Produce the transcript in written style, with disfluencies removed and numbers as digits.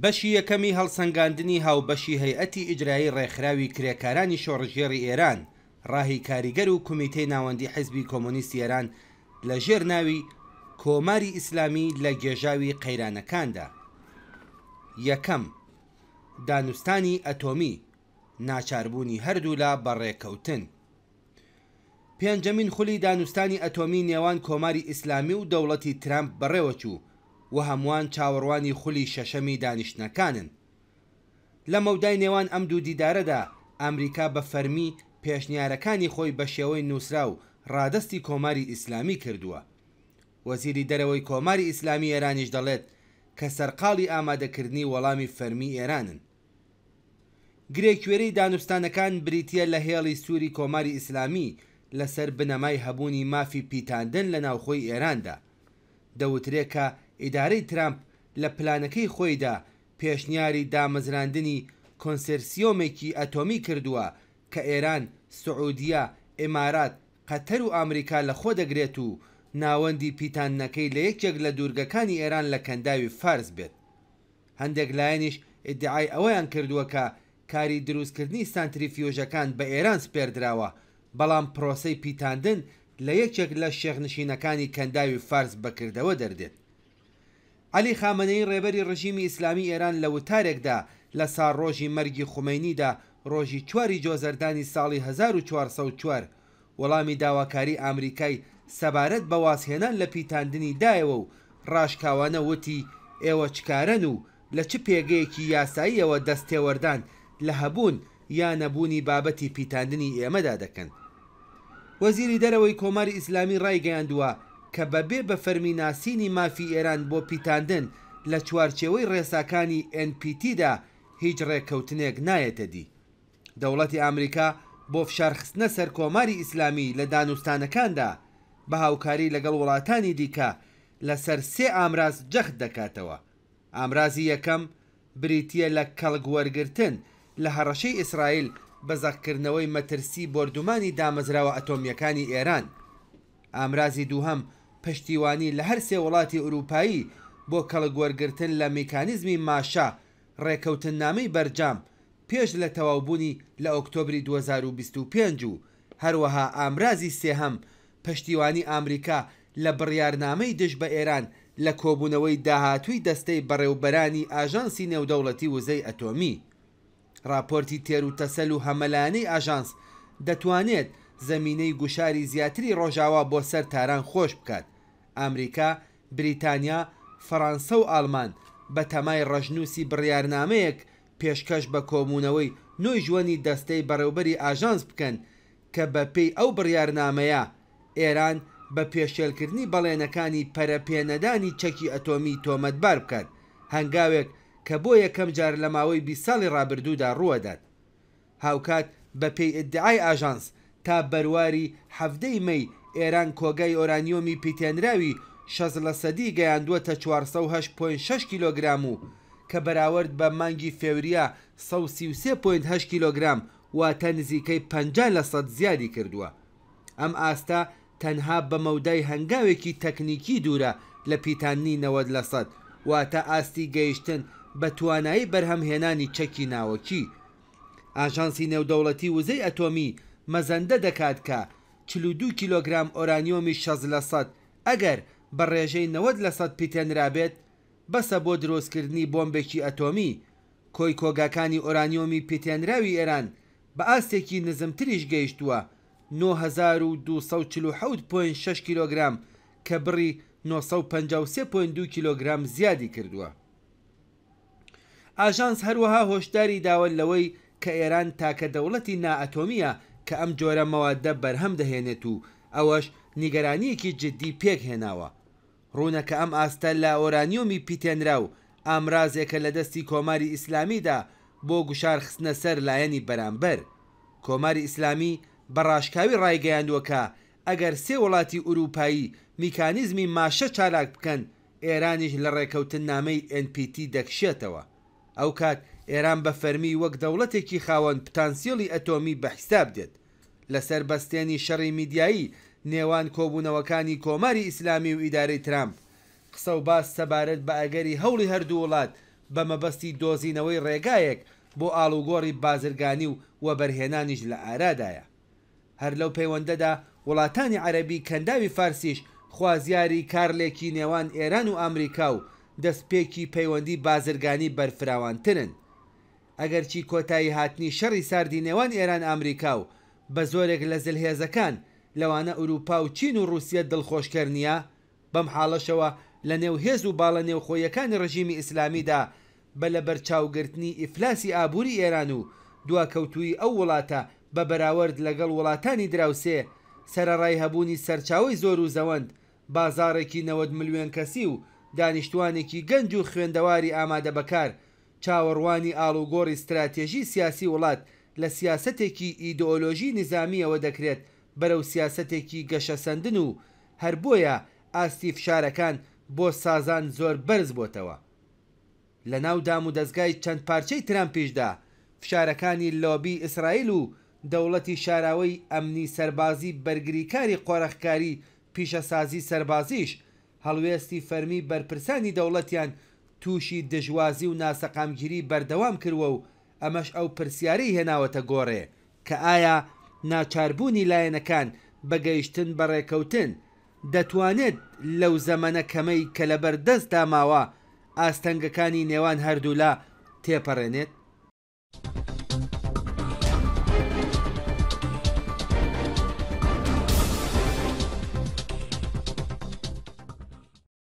بەشی یەکەمی هەڵسەنگاندنی هاوبەشی هەیئەتی ئیجرایی ڕێکخراوی کرێکارانی شۆڕشگێڕی ئێران، ڕاهی کاریگەر و کومیتەی ناوەندی حیزبی کۆمۆنیستی ئێران لە ژێر ناوی کۆماری ئیسلامی لە گێژاوی قەیرانەکاندا. یەکەم، دانوستانی ئەتۆمی، ناچاربوونی هەردوولا بە ڕێککەوتن. پێنجەمین خولی دانوستانی ئەتۆمی نێوان کۆماری ئیسلامی و دەوڵەتی ترامپ بەڕێوەچوو و هەمووان چاوەڕوانی خولی شەشەمی دانیشتنەکانن. لە مەودای نێوان ئەم دوو دیدارەدا ئامریکا بە فەرمی پێشنیارەکانی خۆی بە شێوەی نووسراو ڕادەستی کۆماری ئیسلامی کردووە. وەزیری دەرەوەی کۆماری ئیسلامی ئێرانیش دەڵێت کە سەرقاڵی ئامادەکردنی وەڵامی فەرمی ئێرانن. گرێکوێرەی دانوستانەکان بریتییە لە هێڵی سووری کۆماری ئیسلامی لەسەر بنەمای هەبوونی مافی پیتاندن لە ناوخۆی ئێراندا. دەوترێ کە ئیدارەی ترامپ لە پلانەکەی خۆیدا پێشنیاری دامەزراندنی کۆنسێرسیۆمێکی ئەتۆمی کردووە کە ئێران، سعودیە، ئیمارات، قەتەر و ئامریکا لەخۆ دەگرێت و ناوەندی پیتاندنەکەی لە یەکێک لە دوورگەکانی ئێران لە کەنداوی فارس بێت. هەندێک لایەنیش ئیدعای ئەوەیان کردووە کە کاری دروستکردنی سانتریفیۆژەکان بە ئێران سپێردراوە، بەڵام پرۆسەی پیتاندن لە یەکێک لە شێخنشینەکانی کەنداوی فارس بەکردەوە دەردێت. عەلی خامەنەیی ڕێبەری ڕژیمی ئیسلامی ئێران لە وتارێکدا لە ساڵڕۆژی مەرگی خومەینیدا ڕۆژی چواری جۆزەردانی ساڵی 1404 وەڵامی داواکاری ئامریکای سەبارەت بە وازهێنان لە پیتاندنی دایەوە و ڕاشکاوانە وتی ئێوە چکارەن و لە چ پێگەیەکی یاساییەوە دەست تێوەردان لە هەبوون یا نەبوونی بابەتی پیتاندنی ئێمەدا دەکەن؟ وەزیری دەرەوەی کۆماری ئیسلامی ڕایگەیاندووە کە بە بێ بە فەرمی ناسینی مافی ئێران بۆ پیتاندن لە چوارچێوەی ڕێساکانی ئێن پی تی دا هیچ ڕێککەوتنێک نایەتە دی. دەوڵەتی ئامریکا بۆ فشارخستنە سەر کۆماری ئیسلامی لە دانوستانەکاندا بە هاوکاری لەگەڵ وڵاتانی دیکە لە سەر سێ ئامراز جەخت دەکاتەوە. ئامرازی یەکەم بریتییە لە کەڵک وەرگرتن لە هەڕەشەی ئیسرائیل بە زەقکردنەوەی مەترسی بۆردومانی دامەزراوە ئەتۆمییەکانی ئێران. ئامرازی دووهەم پشتیوانی لە هەر سێ وڵاتی ئورووپایی بۆ کەڵک وەرگرتن لە میکانیزمی ماشە، ڕێکەوتننامەی بەرجام، پێش لە تەواوبوونی لە ئۆکتۆبری 2025 و هەروەها ئامرازی سێهەم پشتیوانی ئامریکا لە بڕیارنامەی دژ بە ئێران لە کۆبوونەوەی داهاتووی دەستەی بەڕێوبەرانی ئاژانسی نێودەوڵەتی وزەی ئەتۆمی. ڕاپۆرتی تێروتەسەل و هەمەلایەنەی ئاژانس دەتوانێت زەمینەی گوشاری زیاتری ڕۆژاوا بۆ سەر تاران خۆش بکات. ئامریکا، بریتانیا، فەڕانسە و ئاڵمان بە تەمای ڕەشنووسی بڕیارنامەیەک پێشکەش بە کۆبوونەوەی نۆی ژوەنی دەستەی بەڕێوبەری ئاژانس بکەن کە بە پێی ئەو بڕیارنامەیە ئێران بە پێشێلکردنی بەڵێنەکانی پەرە پێ نەدانی چەکی ئەتۆمی تۆمەتبار بکات، هەنگاوێک کە بۆ یەکەم جار لە ماوەی 20 ساڵی ڕابردوودا ڕووەدات. هاوکات بە پێی ئیدعای ئاژانس، تا بەرواری 17 ی مەی ئێران کۆگای ئۆرانیۆمی پیتێنراوی 60 لەسەدی گەیاندووەتە 408.6 کیلۆگرام و کە بەراوەرد بە مانگی فێوریە 133.8 کیلۆگرام واتە نزیکەی 50 لەسەد زیادی کردووە. ئەم ئاستە تەنها بە مەودای هەنگاوێکی تەکنیکی دوورە لە پیتاندنی 90 لەسەد، واتە ئاستی گەیشتن بە توانایی بەرهەمهێنانی چەکی ناوەکی. ئاژانسی نێودەوڵەتی وزەی ئەتۆمی مەزەندە دەکات کە 42 کیلۆگرام ئۆرانیۆمی 60 لەسەد ئەگەر بە ڕێژەی 90 لەسەد پیتێنرابێت، بەسە بۆ درۆستکردنی بۆمبێکی ئەتۆمی. کۆی کۆگاکانی ئۆرانیۆمی پیتێنراوی ئێران بە ئاستێکی نزمتریش گەیشتووە، 9247.6 کیلۆگرام کە بڕی 953.2 کیلۆگرام زیادی کردووە. ئاژانس هەروەها هۆشداری داوە لەوەی کە ئێران تاکە دەوڵەتی نائەتۆمییە کە ئەم جۆرە مەوادە بەرهەم دەهێنێت و ئەوەش نیگەرانییەکی جددی پێکهێناوە. ڕوونە کە ئەم ئاستە لە ئۆرانیۆمی پیتێنراو ئامرازێکە لە دەستی کۆماری ئیسلامیدا بۆ گوشار خستنە سەر لایەنی بەرامبەر. کۆماری ئیسلامی بە ڕاشکاوی ڕایگەیاندووە کە ئەگەر سێ وڵاتی ئورووپایی میکانیزمی ماشە چالاک بکەن، ئێرانیش لە ڕێکەوتننامەی ئێن پی تی دەکشێتەوە. ئەوکات ئێران بە فەرمی وەک دەوڵەتێکی خاوەن پتانسیڵی ئەتۆمی بە حیساب دێت. لەسەر بەستێنی شەڕی میدیایی نێوان کۆبوونەوەکانی کۆماری ئیسلامی و ئیدارەی ترامپ، قسە و باس سەبارەت بە ئەگەری هەوڵی هەردوو وڵات بە مەبەستی دۆزینەوەی ڕێگایەک بۆ ئاڵوگۆڕی بازرگانی و وەبەرهێنانیش لە ئارادایە. هەر لەو پەیوەندەدا وڵاتانی عەرەبی کەنداوی فارسیش خوازیاری کارلێکی نێوان ئێران و ئامریکا و دەستپێکی پەیوەندی بازرگانی بەرفراوانترن. ئەگەرچی کۆتایی هاتنی شەڕی ساردی نێوان ئێران ئامریکا و بە زۆرێک لە زلهێزەکان لەوانە ئورووپا و چین و ڕووسیە دڵخۆشکەر نییە، بەم حاڵەشەوە لە نێو هێز و باڵە نێوخۆییەکانی ڕژیمی ئیسلامیدا بە لەبەرچاوگرتنی ئیفلاسی ئابووری ئێران و دواکەوتوویی ئەو وڵاتە بە بەراوەرد لەگەڵ وڵاتانی دراوسێ، سەرەڕای هەبوونی سەرچاوەی زۆر و زەوەند، بازاڕێکی 90 ملوێن کەسی و دانیشتووانێکی گەنج و خوێندەواری ئامادەبەکار، چاوەڕوانی ئاڵوگۆڕی ستراتێژی سیاسی وڵات لە سیاسەتێکی ئیدئۆلۆژی نیزامییەوە دەکرێت بەرەو سیاسەتێکی گەشەسەندن و هەر بۆیە ئاستی فشارەکان بۆ سازان زۆر بەرز بۆتەوە. لە ناو دامودەزگای چەند پارچەی ترامپیشدا فشارەکانی لۆبی ئیسرائیل و دەوڵەتی شاراوەی ئەمنی سەربازی بەرگریکاری قۆرخکاری پیشەسازی سەربازیش هەڵوێستی فەرمی بەرپرسانی دەوڵەتیان تووشی دژوازی و ناسەقامگیری بەردەوام کروە و ئەمەش ئەو پرسیارەی هێناوەتە گۆڕێ کە ئایا ناچاربوونی لایەنەکان بە گەیشتن بە ڕێکەوتن دەتوانێت لەو زەمەنە کەمەی کە لەبەر دەستدا ماوە ئاستەنگەکانی نێوان هەردوولا تێپەڕێنێت؟